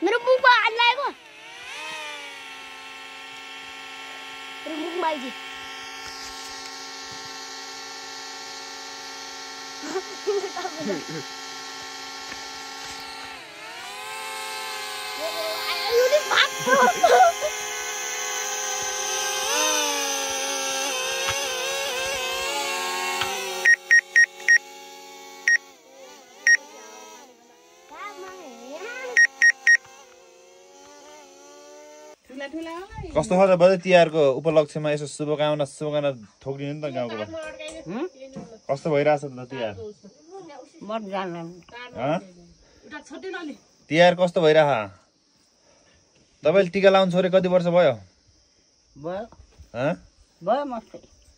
मेरो मुखमा हात लागेको मेरो मुखमा आइदिए कस्तो खालको बजे तिहारको उपलक्ष्यमा यसो शुभकामना ठोकिदिनु नि त गाउँको कस्तो भइरहेछ त तिहार तिहार कस्तो भइरह तपाईले टीका लाउनु छोरे कति वर्ष भयो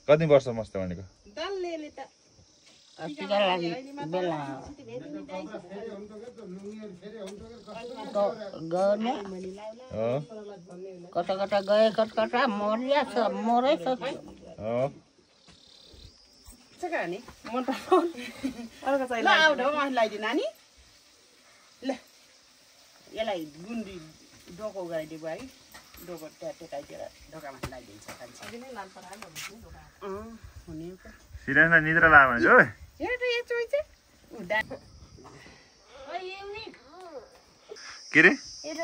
कति वर्ष मस्ते भनेको कता कता गए कता मरिया छ मरै छ नि म त अर्को चाहिँ ल आउ ढौ लाइदिनु नानी ल यसलाई गुन्डी डोको गराइदियो बुवा कि डोको टेकाइदिएर ढोकामा लाइदिन्छ हुने सिरियसमा निद्रा लाग्यो भने के रे हेर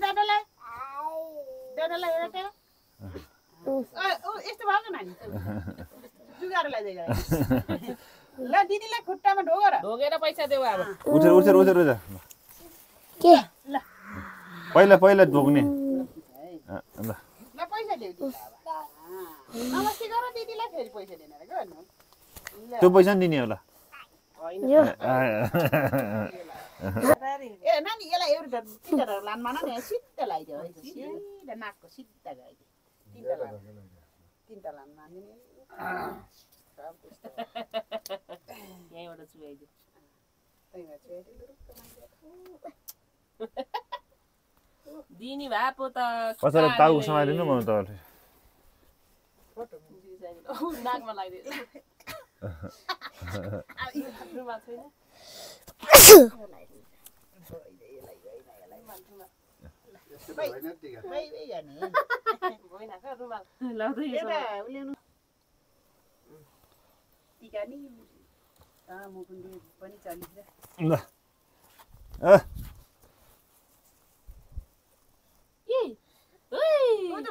दादालाई हेर त यस्तो भएको नानी जुगाएर लैजाइ ल दिदीलाई खुट्टामा ढोगेर पैसा देऊ अब उठेर के ल पहिला ढोग्ने ल पैसा देऊ नमस्ते गर दिदीलाई फेरि पैसा दिने रे गर्नु त्यो पैसा नि दिने होला ए नानी यसलाई एउटा तिनवटा लानमा न सिधा लगाइदियो सिधा नाकको सिधा गइदियो तिनवटा लानमा यहीँबाट चुहाइदियो दिनी भए पो त कसैलाई टाउको समाइदिनु म तपाईँले नाकमा लगाइदियो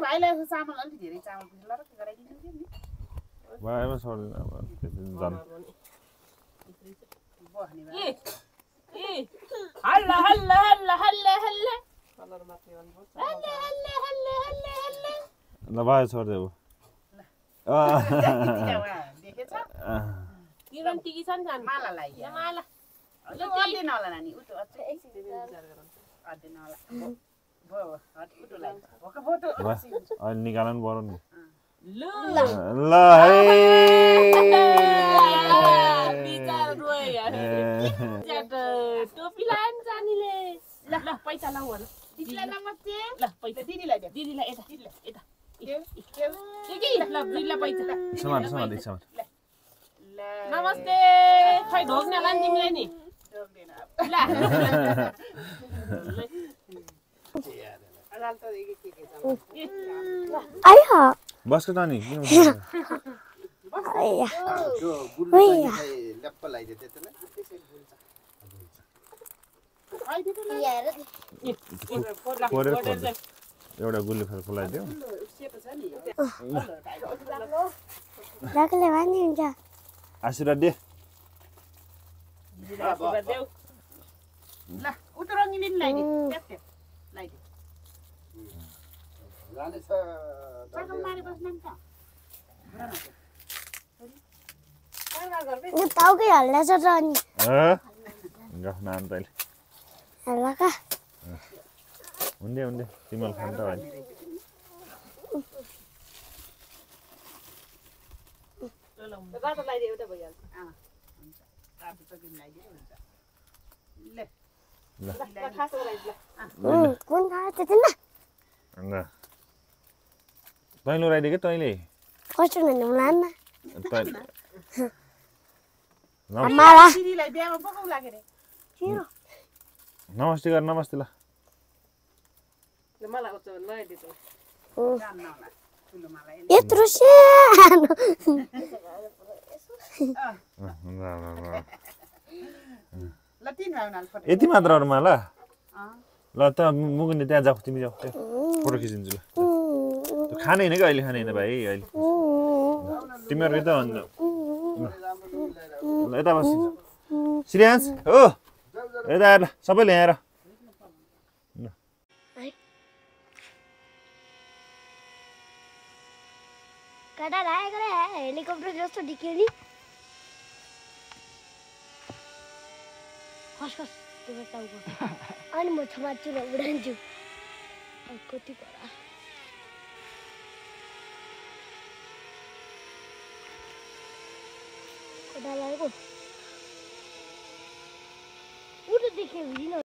भाइलाई चामल अलिक धेरै चामल गराइदिनु नि भाइमा सर्दैन अब त्यसरी जानु हल्ला हल्ला हल्ला हल्ला हल्ला ल भाइ छोड्देऊ अहिले निकाल्नु पर्यो नि ल टोपी लान जानीले ल ल पैसा लाउ भन दिदीलाई नमस्ते ल पैसा दिदीलाई दे दिदीलाई यता यता ल दिदीलाई पैसा समान नमस्ते खै ढोग्ने होला नि तिमीले नि ल आयो बस्को त नि एउटा गुली फेर खुलाइदियो आशीर्वाद दे ल उतो रङ्गिनी लाइदियो टाउकै हल्ला छ त अनि नाम तैँले हल्ला का हुँदै तिमीले खानु त होइन कुन खा त्यतिमा तैँले उडाइदियो क्या तैँले कस्तो भन्नु लानमा माला दिदीलाई बिहामा पकाउला के रे चिरो नमस्ते गर नमस्ते ल जान्न होला ठुलो मलाई यत्रो सानो ल तिन भाइ उनीहरू फोटो यति मात्र अरूमा ल ल त मुकुन्ने त्यहाँ जाऊ तिमी जाऊ फोटो खिचिदिन्छु ल त्यो खाने होइन कि अहिले खाने होइन भाइ अहिले तिमीहरू यता भन्नु ल यता बस श्रेयांश हो यता आएर सबैले यहाँ आएर काटा लागेको रे हेलिकप्टर जस्तो डिकेली खस खस त्यो टाउको अनि म छमाच्छु र उडान्छु कति करा कता लागेको उठो देख्यो